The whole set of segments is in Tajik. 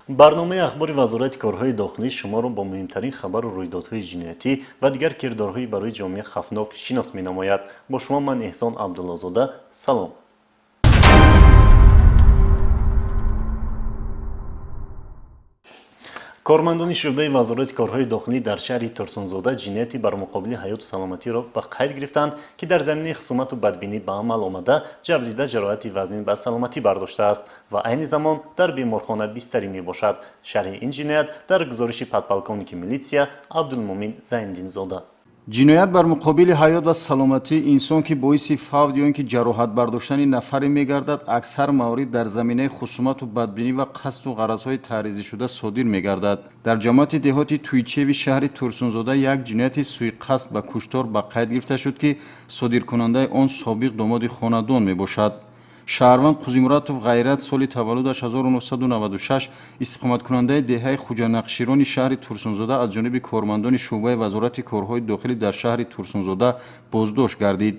Барномаи ахбори Вазорати корҳои дохилӣ шуморо бо муҳимтарин хабару рӯйдодҳои ҷиноятӣ ва дигар кирдорҳои барои ҷомеа хавфнок шинос менамояд. Бо шумо ман Эҳсон Абдуллозода. Салом. Кормандони шӯъбаи Вазорати корҳои дохилӣ дар шаҳри Турсунзода ҷинояти бар муқобили ҳаёту саломатиро ба қайд гирифтанд, ки дар заминаи хусумату бадбинӣ ба амал омада, ҷабрдида ҷароҳати вазнин ба саломатӣ бардоштааст ва айни замон дар беморхона бистарӣ мебошад. Шарҳи ин ҷиноят дар гузориши подполковники милитсия Абдулмумин Зайндинзода. Ҷиноят бар муқобили ҳаёт ва саломатии инсон, ки боиси фавт ё ин ки ҷароҳат бардоштани нафаре мегардад, аксар маврид дар заминаи хусумату бадбинӣ ва қасду ғаразҳои таъризишуда содир мегардад. Дар ҷамоати деҳоти Туйчеви шаҳри Турсунзода як ҷинояти суиқасд ба куштор ба қайд гирифта шуд, ки содиркунандаи он собиқ домоди хонадон мебошад. Шаҳрванд Қузимуратов Ғайрат, соли таваллудаш 1996, истиқоматкунандаи деҳаи Хуҷанақширони шаҳри Турсунзода, аз ҷониби кормандони шӯъбаи Вазорати корҳои дохилӣ дар шаҳри Турсунзода боздошт гардид.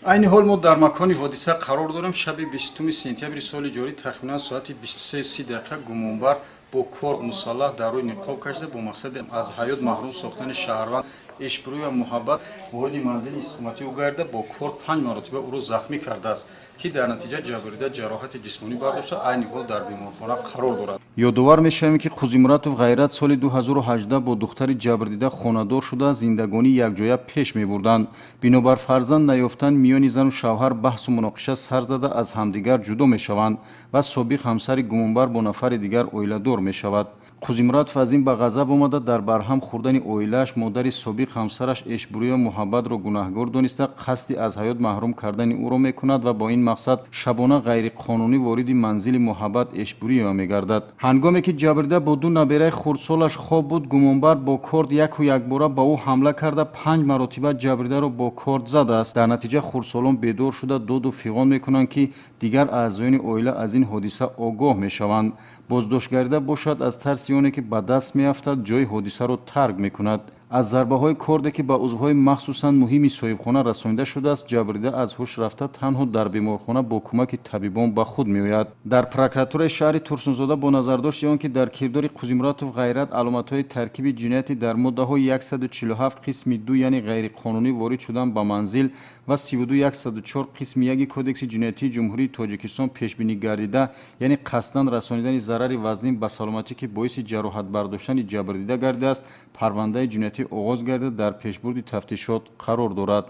Айни ҳол мо дар макони ҳодиса қарор дорем. Шаби 20 сентябри соли ҷорӣ тахминан соати 23:30 гумонбар бо корд мусаллаҳ дар рӯи ниқоб кашида бо мақсади аз ҳаёт маҳрум сохтани шаҳрванд Эшбурӯя Муҳаббат вориди манзили истиқоматӣ ӯ гардида, бо корд 5 маротиба ӯро захмӣ кардааст, ки дар натиҷа ҷабрдида ҷароҳати ҷисмонӣ бардошта, айни ҳол дар беморхона қарор дорад. Ёдовар мешавем, ки Қузимуратов Ғайрат соли 2018 бо духтари ҷабрдида хонадор шуда, зиндагонӣ якҷоя пеш мебурданд. Бинобар фарзанд наёфтан миёни зану шавҳар баҳсу муноқиша сар зада, аз ҳамдигар ҷудо мешаванд ва собиқ ҳамсари гумонбар бо нафари дигар оиладор мешавад. Қузимуратов аз ин ба ғазаб омада, дар барҳам хӯрдани оилааш модари собиқ ҳамсараш Эшбурӯя Муҳаббатро гунаҳгор дониста, қасди аз ҳаёт маҳрум кардани ӯро мекунад ва бо ин мақсад шабона ғайриқонунӣ вориди манзили Муҳаббат Эшбурӯева мегардад. Ҳангоме ки ҷабрдида бо ду набераи хурдсолаш хоб буд, гумонбар бо корд яку якбора ба ӯ ҳамла карда, 5 маротиба ҷабрдидаро бо корд задааст. Дар натиҷа хурдсолон бедор шуда, доду фиғон мекунанд, ки дигар аъзоёни оила аз ин ҳодиса огоҳ мешаванд. Боздоштгардида бошад, аз тарси оне ки ба даст меафтад, ҷои ҳодисаро тарк мекунад. Аз зарбаҳои корде, ки ба узвҳои махсусан муҳими соҳибхона расонида шудааст, ҷабрдида аз ҳуш рафта, танҳо дар беморхона бо кӯмаки табибон ба худ меояд. Дар прокуратураи шаҳри Турсунзода бо назардошти он ки дар кирдори Қузимуратов Ғайрат аломатҳои таркиби ҷинояти дар моддаҳои 147 қисми 2, яъне ғайриқонунӣ ворид шудан ба манзил, ва 32 104 қисми 1 Кодекси ҷиноятии Ҷумҳурии Тоҷикистон пешбинӣ гардида, яъне қасдан расонидани зарари вазнин ба саломатӣ, ки боиси ҷароҳат бардоштани ҷабрдида гардидааст, парвандаи ҷиноятӣ оғоз гардида, дар пешбурди тафтишот қарор дорад.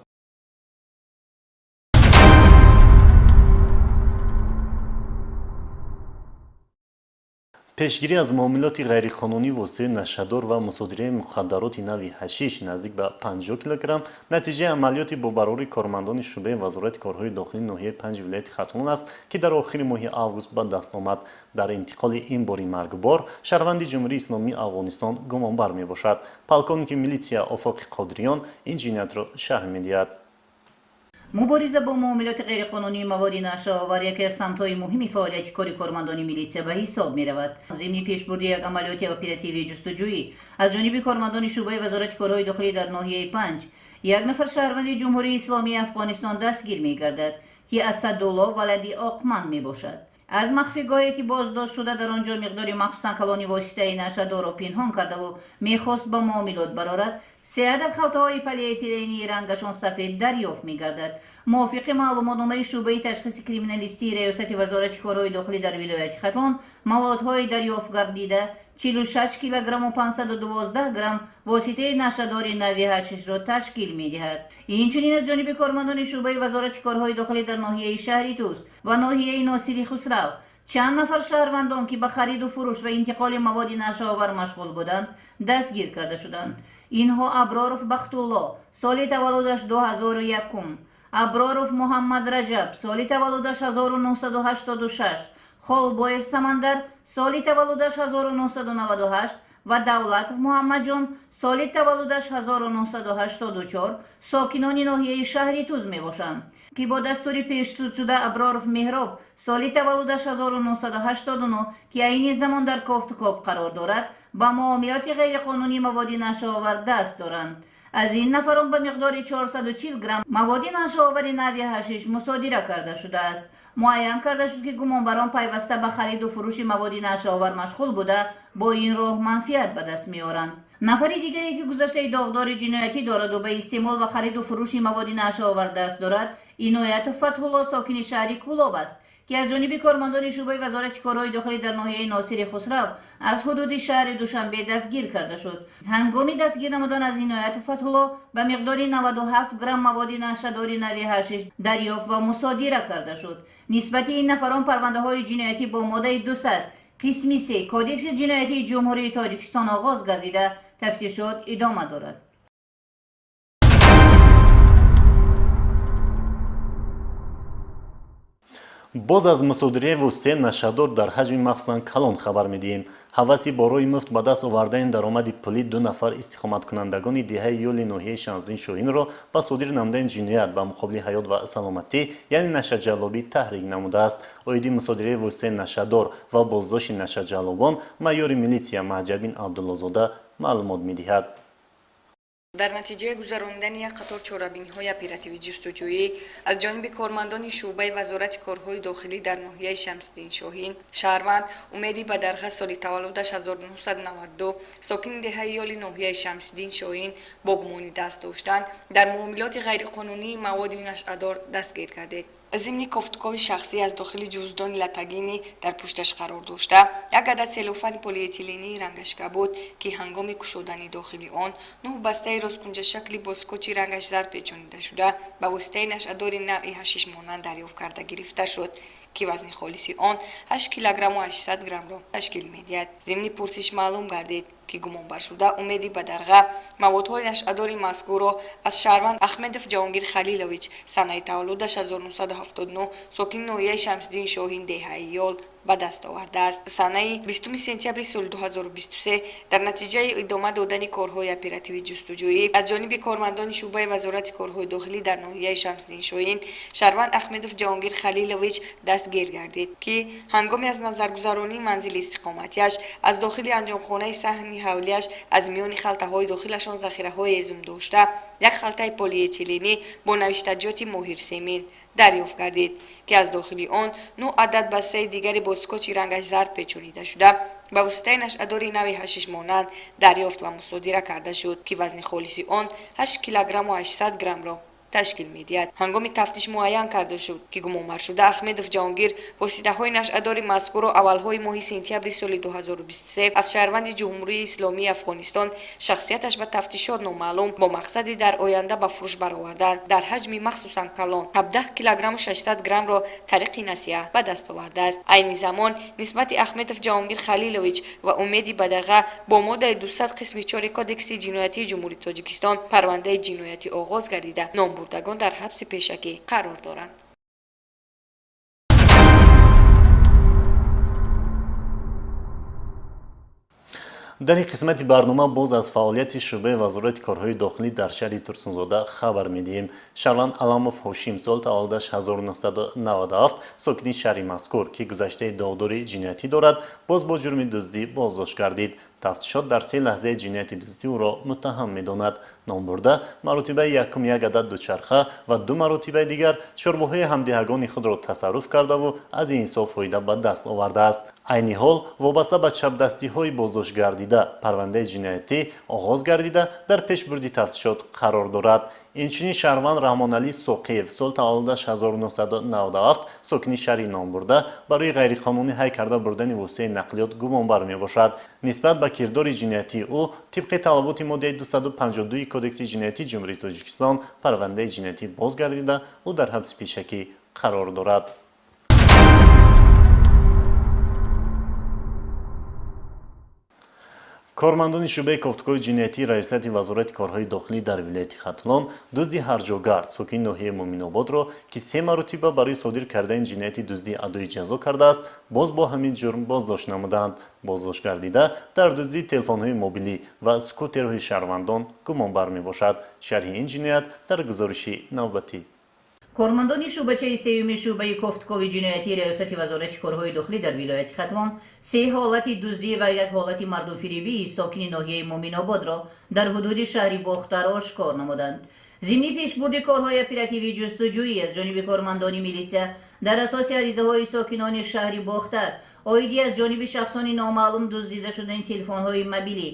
Пешгирӣ аз муомилоти ғайриқонунӣ воситаи нашъадор ва мусодираи мухаддароти нави ҳашиш наздик ба 50 килограмм натиҷаи амалиёти бо барори кормандони шӯъбаи Вазорати корҳои дохилии ноҳияи 5 вилояти Хатлон аст, ки дар охири моҳи август ба даст омад. Дар интиқоли ин бори маргбор шаҳрванди Ҷумҳурии Исломии Афғонистон гумонбар мебошад. Полковники милитсия Офоқи Қодириён ин ҷиноятро шарҳ медиҳад. Мубориза бо муомилоти ғайриқонунии маводи нашъаовар яке аз самтҳои муҳими фаъолияти кори кормандони милитсия ба ҳисоб меравад. Зимни пешбурди як амалиёти оперативии ҷустуҷӯӣ аз ҷониби кормандони шӯъбаи Вазорати корҳои дохилӣ дар ноҳияи 5 як нафар шаҳрванди Ҷумҳурии Исломии Афғонистон дастгир мегардад, ки Асадулло валади Оқман мебошад. Аз махфигоҳе ки боздошт шуда, дар он ҷо миқдори махсусан калони воситаи нашъадорро пинҳон кардаву мехост ба муомилот барорад, се адад халтаҳои полиэтилении рангашон сафед дарёфт мегардад. Мувофиқи маълумотномаи шӯъбаи ташхиси криминалистии Раёсати Вазорати корҳои дохилӣ дар вилояти Хатлон, маводҳои дарёфт гардида 46 килограмму 512 грамм воситаи нашъадори нави ҳашишро ташкил медиҳад. Инчунин аз ҷониби кормандони шӯъбаи Вазорати корҳои дохилӣ дар ноҳияи шаҳри Тӯс ва ноҳияи Носири Хусрав чанд нафар шаҳрвандон, ки ба хариду фурӯш ва интиқоли маводи нашъаовар машғул буданд, дастгир карда шуданд. Инҳо Аброров Бахтулло, соли таваллудаш 2001, Аброров Муҳаммад Раҷаб, соли таваллудаш 1986, Холбоев Самандар, соли таваллудаш 1998, ва Давлатов Муҳаммадҷон, соли таваллудаш 1984, сокинони ноҳияи шаҳри Туз мебошанд, ки бо дастури пешсудшуда Аброров Меҳроб, соли таваллудаш 1989, ки айни замон дар кофтукоб қарор дорад, ба муомилоти ғайриқонунии маводи нашъаовар даст доранд. Аз ин нафарон ба миқдори 440 грамм маводи нашъаовари нави ҳашиш мусодира карда шудааст. Муайян карда шуд, ки гумонбарон пайваста ба хариду фурӯши маводи нашъаовар машғул буда, бо ин роҳ манфиат ба даст меоранд. Нафари дигаре, ки гузаштаи доғдори ҷиноятӣ дораду ба истеъмол ва хариду фурӯши маводи нашъаовар даст дорад, Инояту Фатҳулло, сокини шаҳри Кӯлоб аст, ки аз ҷониби кормандони шӯъбаи Вазорати корҳои дохилӣ дар ноҳияи Носири Хусрав аз ҳудуди шаҳри Душанбе дастгир карда шуд. Ҳангоми дастгир намудан аз Инояту Фатҳулло ба миқдори 97 грамм маводи нашъадори нави ҳашиш дарёфт ва мусодира карда шуд. Нисбати ин нафарон парвандаҳои ҷиноятӣ бо моддаи 200 қисми 3 Кодекси ҷиноятии Ҷумҳурии Тоҷикистон оғоз гардида, тафтишот идома дорад. Боз аз мусодираи воситаи нашъадор дар ҳаҷми махсусан калон хабар медиҳем. Ҳаваси бо роҳи муфт ба даст овардани даромади пулӣ ду нафар истиқоматкунандагони деҳаи Ёли ноҳияи Шамсиддин Шоҳинро ба содир намудани ҷиноят ба муқобили ҳаёт ва саломатӣ, яъне нашъаҷаллобӣ, таҳрик намудааст. Оиди мусодираи воситаи нашъадор ва боздошти нашъаҷаллобон майори милитсия Маҳҷабин Абдуллозода маълумот медиҳад. Дар натиҷаи гузаронидани як қатор чорабиниҳои оперативӣ ҷустуҷӯӣ аз ҷониби кормандони шӯъбаи Вазорати корҳои дохилӣ дар ноҳияи Шамсиддин Шоҳин, шаҳрванд Умеди Бадарға, соли таваллудаш 1992, сокини деҳаи Ёли ноҳияи Шамсиддин Шоҳин, бо гумони даст доштан дар муомилоти ғайриқонунии маводи нашъадор дастгир гардид. Зимни кофтукови шахсӣ аз дохили ҷуздони латагинӣ дар пушташ қарор дошта як адад селофани полиэтилении рангаш кабуд, ки ҳангоми кушодани дохили он нӯҳ бастаи росткунҷашакли бо скотчи рангаш зард печонида шуда ба воситаи нашъадори навъи ҳашиш монанд дарёфт карда гирифта шуд, ки вазни холиси он 8 килограмму 800 граммро ташкил медиҳад. Зимни пурсиш маълум гардид, ки гумонбаршуда Умеди Бадарға маводҳои нашъадори мазкурро аз шаҳрванд Ахмедов Ҷаҳонгир Халилович, санаи таваллудаш 1979, сокини ноҳияи Шамсиддин Шоҳин, деҳаи Ёл, ба даст овардааст. Санаи 20 сентябри соли 2023 дар натиҷаи идома додани корҳои оперативӣ ҷустуҷӯӣ аз ҷониби кормандони шӯъбаи Вазорати корҳои дохилӣ дар ноҳияи Шамсиддин Шоҳин, шаҳрванд Ахмедов Ҷаҳонгир Халилович дастгир гардид, ки ҳангоми аз назаргузаронии манзили истиқоматиаш аз дохили анҷомхонаи саҳни ҳавлиаш аз миёни халтаҳои дохилашон захираҳои ҳезум дошта як халтаи полиэтиленӣ бо навиштаҷоти Моҳирсемин дарёфт гардид, ки аз дохили он нӯҳ адад бастаи дигаре бо скотчи рангаш зард печонида шуда ба воситаи нашъадори нави ҳашиш монанд дарёфт ва мусодира карда шуд, ки вазни холиси он 8 килограмму 800 граммро ташкил медиҳад. Ҳангоми тафтиш муайян карда шуд, ки гумонбаршуда Ахмедов Ҷаҳонгир воситаҳои нашъадори мазкурро аввалҳои моҳи сентябри соли 2023 аз шаҳрванди Ҷумҳурии Исломии Афғонистон, шахсияташ ба тафтишот номаълум, бо мақсади дар оянда ба фурӯш баровардан дар ҳаҷми махсусан калон 17 килограмму 600 граммро тариқи насия ба даст овардааст. Айни замон нисбати Ахмедов Ҷаҳонгир Халилович ва Умеди Бадарға бо моддаи 200 қисми 4 Кодекси ҷиноятии Ҷумҳурии Тоҷикистон парвандаи ҷиноятӣ оғоз гардида, номбурдагон дар ҳабси пешакӣ қарор доранд. Дар ин қисмати барнома боз аз фаъолияти шӯъбаи Вазорати корҳои дохилӣ дар шаҳри Турсунзода хабар медиҳем. Шаҳрванд Аламов Ҳошим, сол таваллудаш 1997, сокини шаҳри мазкур, ки гузаштаи доғдори ҷиноятӣ дорад, боз бо ҷурми дуздӣ боздошт гардид. Тафтишот дар се лаҳзаи ҷинояти дуздӣ ӯро муттаҳам медонад. Номбурда маротибаи якум як адад дучарха ва ду маротибаи дигар чорвоҳои ҳамдиҳагони худро тасарруф кардаву аз ин ҳисоб фоида ба даст овардааст. Айни ҳол вобаста ба чапдастиҳои боздоштгардида парвандаи ҷиноятӣ оғоз гардида, дар пешбурди тафтишот қарор дорад. Инчунин шаҳрванд Раҳмоналӣ Соқиев, сол таваллудаш 1997, сокини шаҳри номбурда, барои ғайриқонунӣ ҳай карда бурдани воситаи нақлиёт гумонбар мебошад. Нисбат ба кирдори ҷиноятии ӯ тибқи талаботи моддаи 252 Кодекси ҷиноятии Ҷумҳурии Тоҷикистон парвандаи ҷиноятӣ боз гардида, ӯ дар ҳабси пешакӣ қарор дорад. Кормандони шӯъбаи кофтукови ҷиноятии Раёсати Вазорати корҳои дохилӣ дар вилояти Хатлон дузди ҳарҷогард, сокини ноҳияи Муъминободро, ки се маротиба барои содир кардани ҷинояти дуздӣ адои ҷазо кардааст, боз бо ҳамин ҷурм боздошт намуданд. Боздошт гардида дар дуздии телефонҳои мобилӣ ва скутерҳои шаҳрвандон гумонбар мебошад. Шарҳи ин ҷиноят дар гузориши навбатӣ. Кормандони шӯъбачаи сеюми шӯъбаи кофтукови ҷиноятии Раёсати Вазорати корҳои дохилӣ дар вилояти Хатлон се ҳолати дуздӣ ва як ҳолати мардумфиребии сокини ноҳияи Муъминободро дар ҳудуди шаҳри Бохтар ошкор намуданд. Зимни пешбурди корҳои оперативии ҷустуҷӯӣ аз ҷониби кормандони милитсия дар асоси аризаҳои сокинони шаҳри Бохтар оиди аз ҷониби шахсони номаълум дуздида шудани телефонҳои мобилӣ,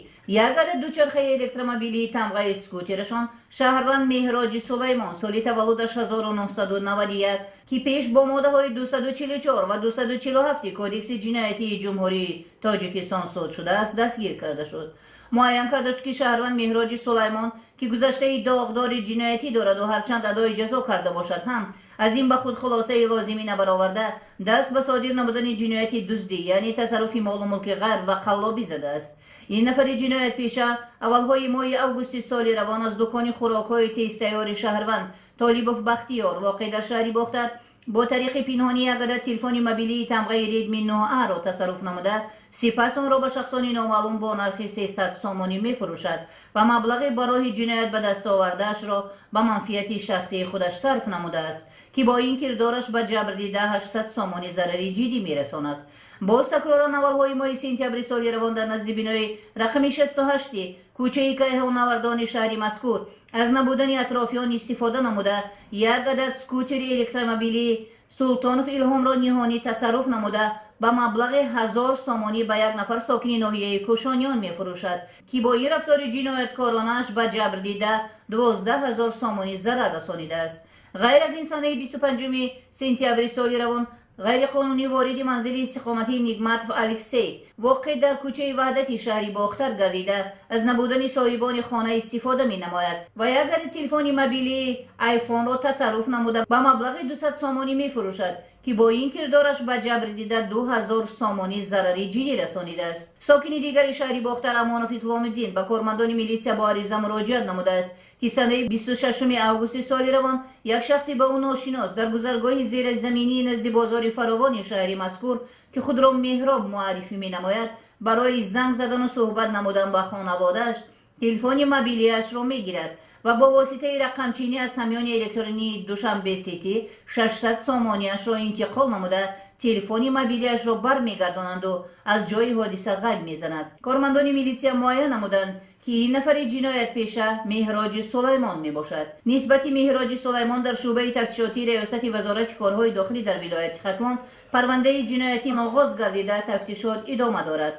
як адад дучархаи электромобилии тамғаи скутерашон шаҳрванд Меҳроҷи Сулаймон соли таваллудаш 1991, ки пеш бо моддаҳои 244 ва 247 Кодекси ҷиноятии Ҷумҳурии Тоҷикистон суд шудааст, дастгир карда шуд. Муайян карда шуд, ки шаҳрванд Меҳроҷи Сулаймон, ки гузаштаи доғдори ҷиноятӣ дораду ҳарчанд адои ҷазо карда бошад ҳам, аз ин ба худ хулосаи лозимӣ набароварда, даст ба содир намудани ҷинояти дуздӣ, яъне тасарруфи молу мулки ғайр ва қаллобӣ задааст. Ин нафари ҷиноятпеша аввалҳои моҳи августи соли равон аз дукони хӯрокҳои тезтайёри шаҳрванд Толибов Бахтиёр, воқеъ дар шаҳри Бохтар, бо тариқи пинҳонӣ як адад телефони мобилии тамғаи Redmi 9A-ро тасарруф намуда, сипас онро ба шахсони номаълум бо нархи 300 сомонӣ мефурӯшад ва маблағи ба роҳи ҷиноят ба даст овардаашро ба манфиати шахсии худаш сарф намудааст, ки бо ин кирдораш ба ҷабрдида 800 сомонӣ зарари ҷиддӣ мерасонад. Боз такроран аввалҳои моҳи сентябри соли равон дар назди бинои рақами 68 кӯчаи Кайҳонавардони шаҳри мазкур аз набудани атрофиён истифода намуда, як адад скутери электромобилии Султонов Илҳомро ниҳонӣ тасарруф намуда, ба маблағи 1000 сомонӣ ба як нафар сокини ноҳияи Кӯшониён мефурӯшад, ки бо ин рафтори ҷинояткоронааш ба ҷабрдида 12 000 сомонӣ зарар расонидааст. Ғайр аз ин, санаи 25 сентябри соли равон ғайриқонунӣ вориди манзили истиқоматии Нигматов Алексей, воқеъ дар кӯчаи Ваҳдати шаҳри Бохтар гардида, аз набудани соҳибони хона истифода менамояд ва як адад телефони мобилии айфонро тасарруф намуда, ба маблағи 200 сомонӣ мефурӯшад, ки бо ин кирдораш ба ҷабрдида 2000 сомонӣ зарари ҷиддӣ расонидааст. Сокини дигари шаҳри Бохтар Амонов Исломиддин ба кормандони милитсия бо ариза муроҷиат намудааст, ки санаи 26 августи соли равон як шахси ба ӯ ношинос дар гузаргоҳи зеризаминии назди бозори фаровони шаҳри мазкур, ки худро Меҳроб муаррифӣ менамояд, барои занг задану суҳбат намудан ба хонаводааш телефони мобилиашро мегирад ва бо воситаи рақамчинӣ аз ҳамёни электронии Душанбе Сити 600 сомониашро интиқол намуда, телефони мобилиашро бармегардонанду аз ҷои ҳодиса ғайб мезанад. Кормандони милитсия муайян намуданд, ки ин нафари ҷиноятпеша Меҳроҷи Сулаймон мебошад. Нисбати Меҳроҷи Сулаймон дар шӯъбаи тафтишотии Раёсати Вазорати корҳои дохилӣ дар вилояти Хатлон парвандаи ҷиноятӣ оғоз гардида, тафтишот идома дорад.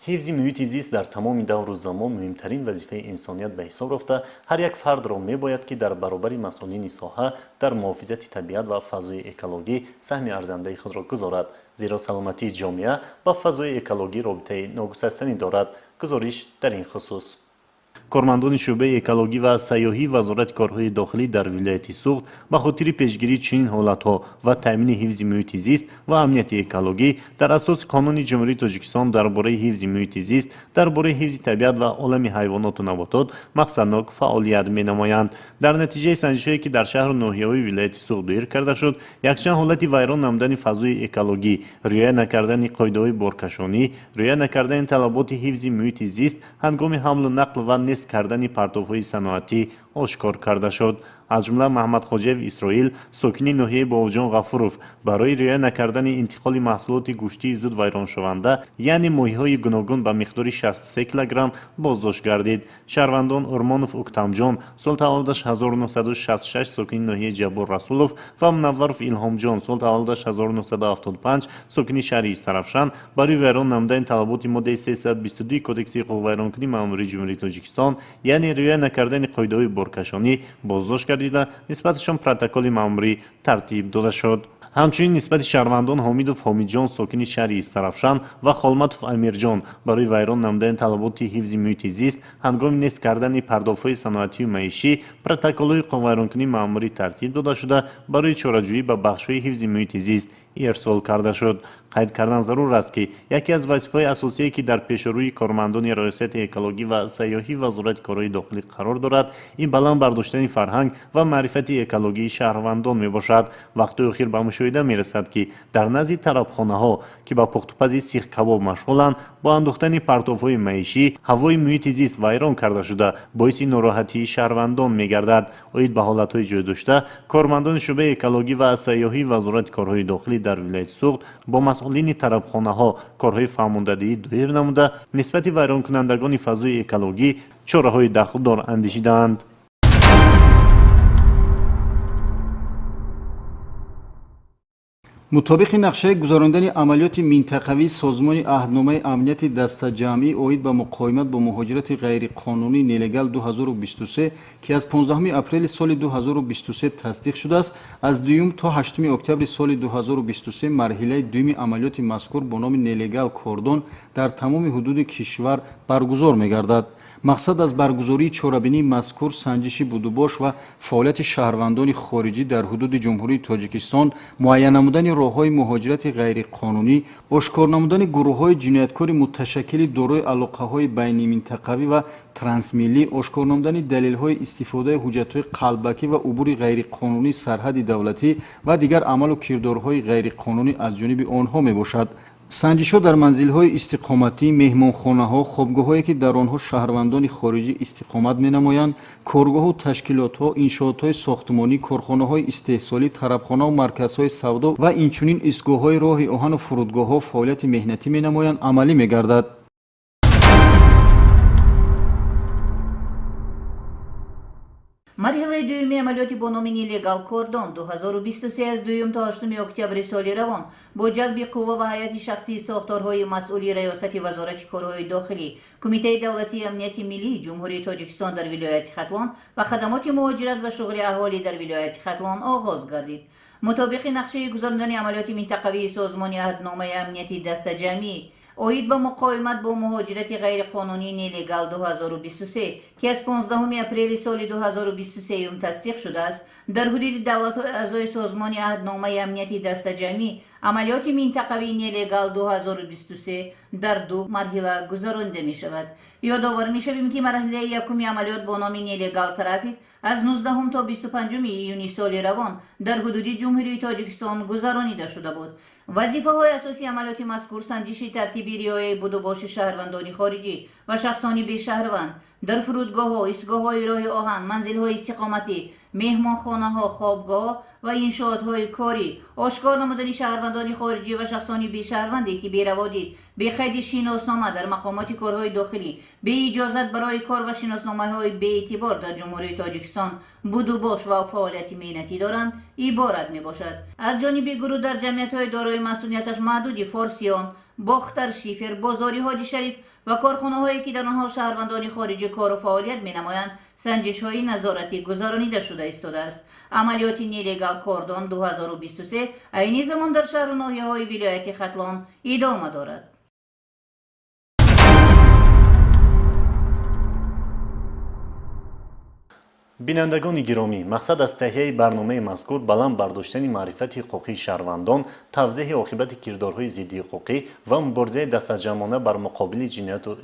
Ҳифзи муҳити зист дар тамоми давру замон муҳимтарин вазифаи инсоният ба ҳисоб рафта, ҳар як фардро мебояд, ки дар баробари масъулини соҳа дар муҳофизати табиат ва фазои экологӣ саҳми арзандаи худро гузорад, зеро саломатии ҷомеа ба фазои экологӣ робитаи ногусастанӣ дорад. Гузориш дар ин хусус. Кормандони шӯъбаи экологӣ ва сайёҳии Вазорати корҳои дохилӣ дар вилояти Суғд ба хотири пешгирии чунин ҳолатҳо ва таъмини ҳифзи муҳити зист ва амнияти экологӣ дар асоси Қонуни Ҷумҳурии Тоҷикистон дар бораи ҳифзи муҳити зист, дар бораи ҳифзи табиат ва олами ҳайвоноту наботот мақсаднок фаъолият менамоянд. Дар натиҷаи санҷишҳое, ки дар шаҳру ноҳияҳои вилояти Суғд доир карда шуд, якчанд ҳолати вайрон намудани фазои экологӣ, риоя накардани қоидаҳои боркашонӣ, риоя накардани талаботи ҳифзи муҳити зист ҳангоми ҳамлу нақл ва нест кардани партовҳои саноатӣ ошкор карда шуд. Аз ҷумла Маҳмадхоҷаев Исроил, сокини ноҳияи Бобоҷон Ғафуров, барои риоя накардани интиқоли маҳсулоти гӯштии зуд вайроншаванда, яъне моҳиҳои гуногун ба миқдори 63 килограмм боздошт гардид. Шаҳрвандон Урмонов Уктамҷон, сол таваллудаш 1966, сокини ноҳияи Ҷаббор Расулов, ва Мунавваров Илҳомҷон, сол таваллудаш 1975, сокини шаҳри Истаравшан, барои вайрон намудани талаботи моддаи 322 Кодекси ҳуқуқвайронкунии маъмурии Ҷумҳурии Тоҷикистон, яъне риоя накардани қоидаҳои боркашонӣ, боздошт гардида, нисбаташон протоколи маъмурӣ тартиб дода шуд. Ҳамчунин нисбати шаҳрвандон Ҳомидов Ҳомидҷон, сокини шаҳри Истаравшан, ва Холматов Амирҷон барои вайрон намудани талаботи ҳифзи муҳити зист ҳангоми нест кардани пардовҳои саноатию маишӣ протоколҳои ҳуқуқвайронкунии маъмурӣ тартиб дода шуда, барои чораҷӯӣ ба бахшҳои ҳифзи муҳити зист ирсол карда шуд. Қайд кардан зарур аст, ки яке аз вазифаҳои асосие, ки дар пешрӯи кормандони Раёсати экологӣ ва сайёҳии Вазорати корҳои дохилӣ қарор дорад, ин баланд бардоштани фарҳанг ва маърифати экологии шаҳрвандон мебошад. Вақтҳои охир ба мушоҳида мерасад, ки дар назди тарабхонаҳо, ки ба пухтупази сихкабоб машғуланд, бо андохтани партовҳои маишӣ ҳавои муҳити зист вайрон карда шуда, боиси нороҳатии шаҳрвандон мегардад. Оид ба ҳолатҳои ҷойдошта, кормандони шӯъбаи экологӣ ва сайёҳии Вазорати корҳои дохилӣ дар вилояти Суғд бо масъулини тарабхонаҳо корҳои фаҳмондадиҳӣ доир намуда, нисбати вайронкунандагони фазои экологӣ чораҳои дахлдор андешидаанд. Мутобиқи нақшаи гузарондани амалиёти минтақавии Созмони аҳдномаи амнияти дастаҷамъӣ оид ба муқовимат бо муҳоҷирати ғайриқонунӣ нелегал 2023, ки аз 15 апрели соли 2023 тасдиқ шудааст, аз 2 то 8 октябри соли 2023 марҳилаи дуюми амалиёти мазкур бо номи нелегал кордон дар тамоми ҳудуди кишвар баргузор мегардад. Мақсад аз баргузории чорабинии мазкур санҷиши будубош ва фаъолияти шаҳрвандони хориҷӣ дар ҳудуди Ҷумҳурии Тоҷикистон, муайян намудани роҳҳои муҳоҷирати ғайриқонунӣ, ошкор намудани гурӯҳҳои ҷинояткори муташаккили дорои алоқаҳои байниминтақавӣ ва трансмиллӣ, ошкор намудани далелҳои истифодаи ҳуҷҷатҳои қалбакӣ ва убури ғайриқонунии сарҳади давлатӣ ва дигар амалу кирдорҳои ғайриқонунӣ аз ҷониби онҳо мебошад. Санҷишҳо дар манзилҳои истиқоматӣ, меҳмонхонаҳо, хобгоҳҳое ки дар онҳо шаҳрвандони хориҷӣ истиқомат менамоянд, коргоҳу ташкилотҳо, иншоотҳои сохтмонӣ, корхонаҳои истеҳсолӣ, тарабхонаву марказҳои савдо ва инчунин истгоҳҳои роҳи оҳану фурудгоҳҳо фаъолияти меҳнатӣ менамоянд, амалӣ мегардад. Марҳилаи дуюми амалиёти бо номи нелегал кордон 2023 аз 2 то 8 октябри соли равон бо ҷалби қувва ва ҳайати шахсии сохторҳои масъули Раёсати Вазорати корҳои дохилӣ, Кумитаи давлатии амнияти миллии Ҷумҳурии Тоҷикистон дар вилояти Хатлон ва хадамоти муҳоҷират ва шуғли аҳолӣ дар вилояти Хатлон оғоз гардид. Мутобиқи нақшаи гузарондани амалиёти минтақавии Созмони аҳдномаи амнияти дастаҷамъӣ оид ба муқовимат бо муҳоҷирати ғайриқонунӣ нелегал 2023, ки аз 15 апрели соли 2023 тасдиқ шудааст, дар ҳудуди давлатҳои аъзои Созмони аҳдномаи амнияти дастаҷамъӣ амалиёти минтақавии нелегал 2023 дар ду марҳила гузаронида мешавад. Ёдовар мешавем, ки марҳилаи якуми амалиёт бо номи нелегал трафик аз 19 то 25 июни соли равон дар ҳудуди Ҷумҳурии Тоҷикистон гузаронида шуда буд. Вазифаҳои асосии амалиёти мазкур санҷиши тартиби риояи будубоши шаҳрвандони хориҷӣ ва шахсони бешаҳрванд дар фурудгоҳҳо, истгоҳҳои роҳи оҳан, манзилҳои истиқоматӣ, меҳмонхонаҳо, хобгоҳҳо ва иншоотҳои корӣ, ошкор намудани шаҳрвандони хориҷӣ ва шахсони бешаҳрванде ки бераводид, беқайди шиноснома дар мақомоти корҳои дохилӣ, беиҷозат барои кор ва шиносномаҳои беэътибор дар Ҷумҳурии Тоҷикистон будубош ва фаъолияти меҳнатӣ доранд, иборат мебошад. Аз ҷониби гурӯҳ дар ҷамъиятҳои дорои масъулияташ маҳдуди Форсиён, Бохтар, Шифер, бозори Ҳоҷи Шариф ва корхонаҳое ки дар онҳо шаҳрвандони хориҷӣ кору фаъолият менамоянд, санҷишҳои назоратӣ гузаронида шуда истодааст. Амалиёти нелегал кордон 2023 айни замон дар шаҳру ноҳияҳои вилояти Хатлон идома дорад. Бинандагони гиромӣ, мақсад аз таҳияи барномаи мазкур баланд бардоштани маърифати ҳуқуқии шаҳрвандон, тавзеҳи оқибати кирдорҳои зиддиҳуқуқӣ ва муборизаи дастаҷамъона бар муқобили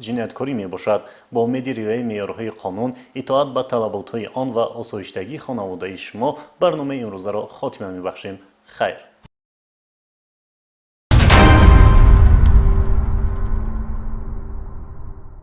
ҷинояткорӣ мебошад. Бо умеди риояи меъёрҳои қонун, итоат ба талаботҳои он ва осоиштагии хонаводаи шумо барномаи имрӯзаро хотима мебахшем. Хайр.